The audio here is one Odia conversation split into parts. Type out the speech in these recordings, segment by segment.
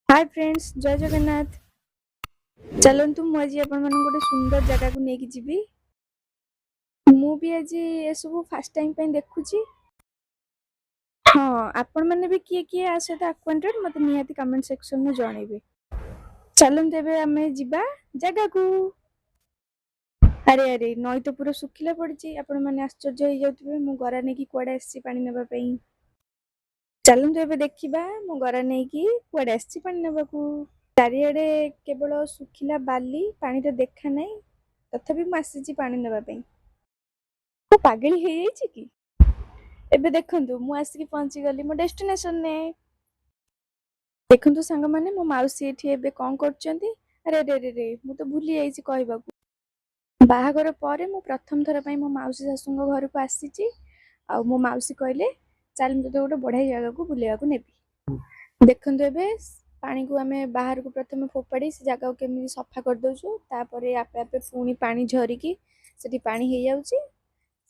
ହାଏ ଫ୍ରେଣ୍ଡସ୍, ଜୟ ଜଗନ୍ନାଥ। ଚାଲନ୍ତୁ, ମୁଁ ଆଜି ଆପଣମାନଙ୍କୁ ଗୋଟେ ସୁନ୍ଦର ଜାଗାକୁ ନେଇକି ଯିବି। ମୁଁ ବି ଆଜି ଏସବୁ ଫାର୍ଷ୍ଟ ଟାଇମ୍ ପାଇଁ ଦେଖୁଛି। ହଁ, ଆପଣମାନେ ବି କିଏ କିଏ ଆ ସହିତ ଆକ୍ୱାଣ୍ଟେଡ୍, ମୋତେ ନିହାତି କମେଣ୍ଟ ସେକ୍ସନରେ ଜଣେଇବେ। ଚାଲନ୍ତୁ, ଏବେ ଆମେ ଯିବା ଜାଗାକୁ। ଆରେ ଆରେ, ନଈ ତ ପୁରା ଶୁଖିଲା ପଡ଼ିଛି। ଆପଣମାନେ ଆଶ୍ଚର୍ଯ୍ୟ ହେଇଯାଉଥିବେ, ମୁଁ ଗରା ନେଇକି କୁଆଡ଼େ ଆସିଛି ପାଣି ନେବା ପାଇଁ। ଚାଲନ୍ତୁ, ଏବେ ଦେଖିବା ମୁଁ ଗରା ନେଇକି କୁଆଡ଼େ ଆସିଛି ପାଣି ନେବାକୁ। ଚାରିଆଡ଼େ କେବଳ ଶୁଖିଲା ବାଲି, ପାଣିର ଦେଖା ନାହିଁ। ତଥାପି ମୁଁ ଆସିଛି ପାଣି ନେବା ପାଇଁ। ମୁଁ ପାଗଳି ହେଇଯାଇଛି କି? ଏବେ ଦେଖନ୍ତୁ, ମୁଁ ଆସିକି ପହଞ୍ଚିଗଲି ମୋ ଡେଷ୍ଟିନେସନରେ। ଦେଖନ୍ତୁ ସାଙ୍ଗମାନେ, ମୋ ମାଉସୀ ଏଠି ଏବେ କ'ଣ କରୁଛନ୍ତି। ଆରେ ଆରେ ଆରେ ରେ, ମୁଁ ତ ଭୁଲି ଯାଇଛି କହିବାକୁ। ବାହାଘର ପରେ ମୁଁ ପ୍ରଥମ ଥର ପାଇଁ ମୋ ମାଉସୀ ଶାଶୁଙ୍କ ଘରକୁ ଆସିଛି ଆଉ ମୋ ମାଉସୀ କହିଲେ, ଚାଲ, ମୁଁ ତୋତେ ଗୋଟେ ବଢ଼ିଆ ଜାଗାକୁ ବୁଲିବାକୁ ନେବି। ଦେଖନ୍ତୁ, ଏବେ ପାଣିକୁ ଆମେ ବାହାରକୁ ପ୍ରଥମେ ଫୋପାଡ଼ି ସେ ଜାଗାକୁ କେମିତି ସଫା କରିଦେଉଛୁ। ତାପରେ ଆପେ ଆପେ ପୁଣି ପାଣି ଝରିକି ସେଠି ପାଣି ହେଇଯାଉଛି।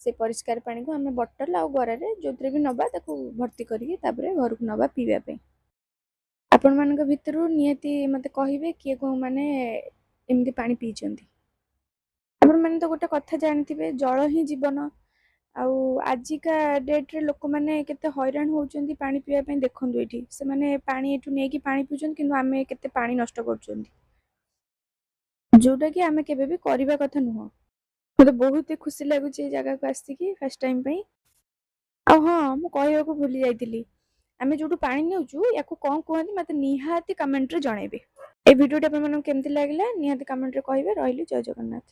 ସେ ପରିଷ୍କାର ପାଣିକୁ ଆମେ ବଟଲ ଆଉ ଗରାରେ ଯେଉଁଥିରେ ବି ନେବା, ତାକୁ ଭର୍ତ୍ତି କରିକି ତାପରେ ଘରକୁ ନେବା ପିଇବା ପାଇଁ। ଆପଣମାନଙ୍କ ଭିତରୁ ନିହାତି ମୋତେ କହିବେ, କିଏ କେଉଁମାନେ ଏମିତି ପାଣି ପିଇଛନ୍ତି। ଆପଣମାନେ ତ ଗୋଟେ କଥା ଜାଣିଥିବେ, ଜଳ ହିଁ ଜୀବନ। ଆଉ ଆଜିକା ଡେଟ୍ରେ ଲୋକମାନେ କେତେ ହଇରାଣ ହେଉଛନ୍ତି ପାଣି ପିଇବା ପାଇଁ। ଦେଖନ୍ତୁ, ଏଇଠି ସେମାନେ ପାଣି ଏଠୁ ନେଇକି ପାଣି ପିଉଛନ୍ତି, କିନ୍ତୁ ଆମେ କେତେ ପାଣି ନଷ୍ଟ କରୁଛନ୍ତି, ଯେଉଁଟାକି ଆମେ କେବେ ବି କରିବା କଥା ନୁହଁ। ମୋତେ ବହୁତ ଖୁସି ଲାଗୁଛି ଏ ଜାଗାକୁ ଆସିକି ଫାର୍ଷ୍ଟ ଟାଇମ୍ ପାଇଁ। ଆଉ ହଁ, ମୁଁ କହିବାକୁ ଭୁଲି ଯାଇଥିଲି, ଆମେ ଯେଉଁଠୁ ପାଣି ନେଉଛୁ ୟାକୁ କ'ଣ କୁହନ୍ତି, ମୋତେ ନିହାତି କମେଣ୍ଟରେ ଜଣେଇବେ। ଏ ଭିଡ଼ିଓଟି ଆପଣମାନଙ୍କୁ କେମିତି ଲାଗିଲା, ନିହାତି କମେଣ୍ଟରେ କହିବେ। ରହିଲି, ଜୟ ଜଗନ୍ନାଥ।